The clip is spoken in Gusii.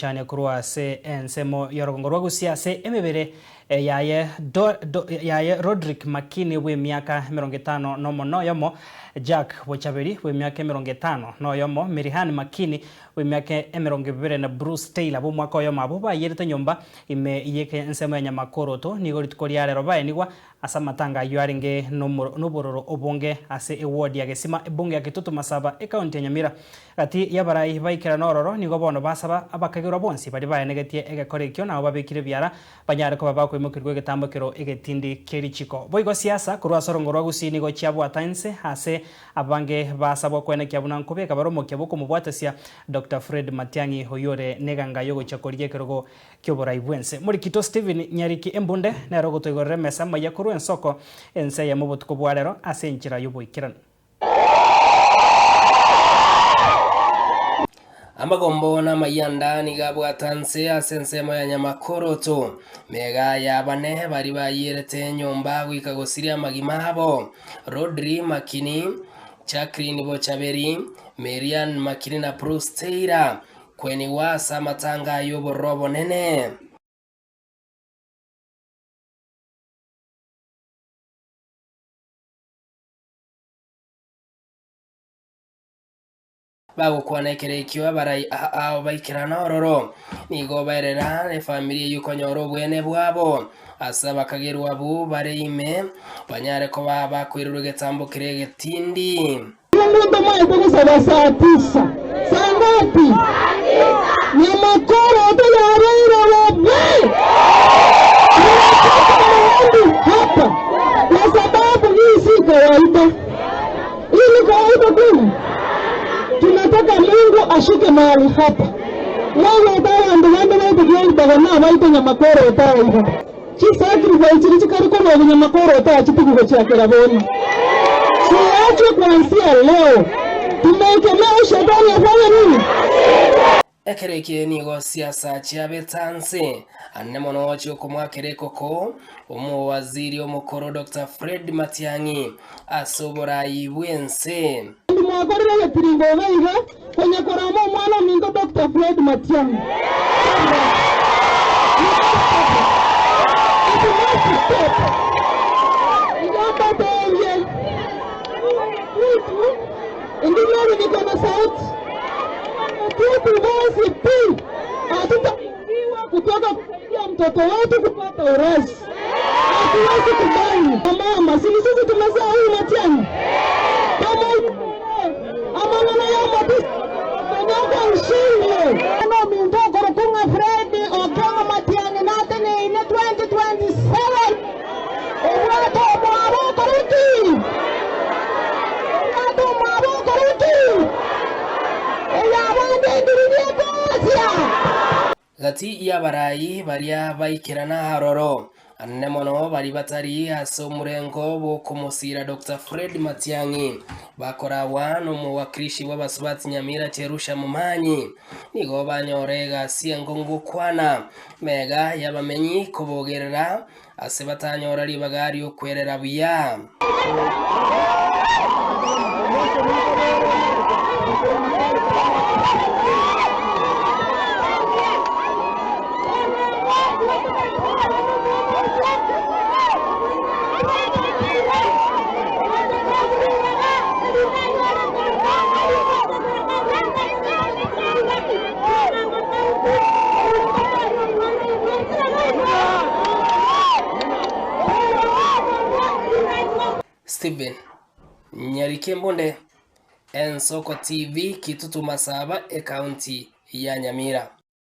Chane korwa ase ensemo y'orogongo rwa Gusii ase emebere yaye yaye Rodrick Makini bw'emiaka 51 noyomo, Jack Bochaberi bw'emiaka 51, Merihan Makini bw'emiaka 20 na Bruce Taylor bw'omwaka oyomo abwo bayerete nyomba ime y'ensemo ya Nyamakoroto nigo rituko ria rero baenigwa Ase amatanga ayio arenge nobororo obonge ase eward ya Gesima, ebunge ya Kitutu Masaba, ekaunti ya Nyamira. Gati y'abarai baikerana ororo nigo bono basaba abakagerwa bonsi baria baenegetie egekora ekio nabo babekire ebiara banyare koba bakoimokerigwa egetambo kero egetindi kie richiko. Boigo siasa korwa ase orongo rwa Gusii nigo chiabwata inse ase abange basabwa koenekia buna nkobeka bare omokia bw'okomobwatesia Doctor Fred Matiang'i oyio ore neganga yogochia korigia ekerogo ki'oborai bw'ense. Morikito Stephen Nyariki Embunde nere ogotoigorera emesa amaiya korwa ensoko ense eyemo obotuko bwa rero ase enchera y'oboikeranu. Amagombo na amayianda nigo abwata nse ase ensemo ya Nyamakoroto. Mega y'abane baria bayierete enyomba goika gosiria amagima abo, Rodri Makini, Jacqueline Bochaberi, Marianne Makini na Bruce Taylor. Kwenigwa ase amatanga y'obororo obonene. Bagokwana ekero ekio abarai ao baikerana ororo, nigo baerera efamiri eyio konyora obwene bwabo ase abakagerwa abwo bare ime, banyare koba bakoirerwa egetambo keria egetindi. Omonto omaete gosaba saa tisa. Saa ngapi? Nyamakoro toyabeire bobe. Tunataka maombi hapa kwa sababu hii si kawaida. Hii ni kawaida kweli? Tunataka Mungu ashuke mahali hapa. Mungu otabandu bande baito na baito nyamakoro otaiga. Chisacrifice chiria chikare korwa obonyamakoro otachitigwe gochakera bono. Siachwe kuanzia leo. Tumeikemea huyu shetani afanye nini? Ekero eke nigo siasa chiabete anse anene mono chiokomoakera ekoko omowaziri omokoro Doctor Fred Matiang'i ase oborayi bw'ense. Naende mwakorire egetiringo iga iga konya korama omwana ominto Doctor Fred Matiang'i. It must stop. Iga mbateebie, Mwitu, indi nori niko na sauti. Tutu bonsi pi hatutaingiwa kutoka kusaidia mtoto wetu kupata urais. Hatuwezi kubali. Mama, si ni sisi tumezaa huyu Matiang'i? Kama amang'ana ya mabisi Kenyatta ushindwe. Ominto okorokwa ng'a Fred Okengo Matiang'i nateneine 2027 obwate omwabo okore ki? Obwate omwabo okore ki? Eyabande endiriria ekoasia. Gati y'abarai baria baikerana aroro, anene mono baria batari ase omorengo bw'okomosiira Doctor Fred Matiang'i, bakoragwa nomowakilishi bw'abasubati Nyamira Jerusha Momanyi, nigo banyora egasi enkong'u gokwana mega y'abamenyi kobogerera ase batanyora ribaga ri'okwerera buya. Stephen Nyarike Mbunde, Ensoko TV, Kitutu Masaba, Ekaunti ya Nyamira.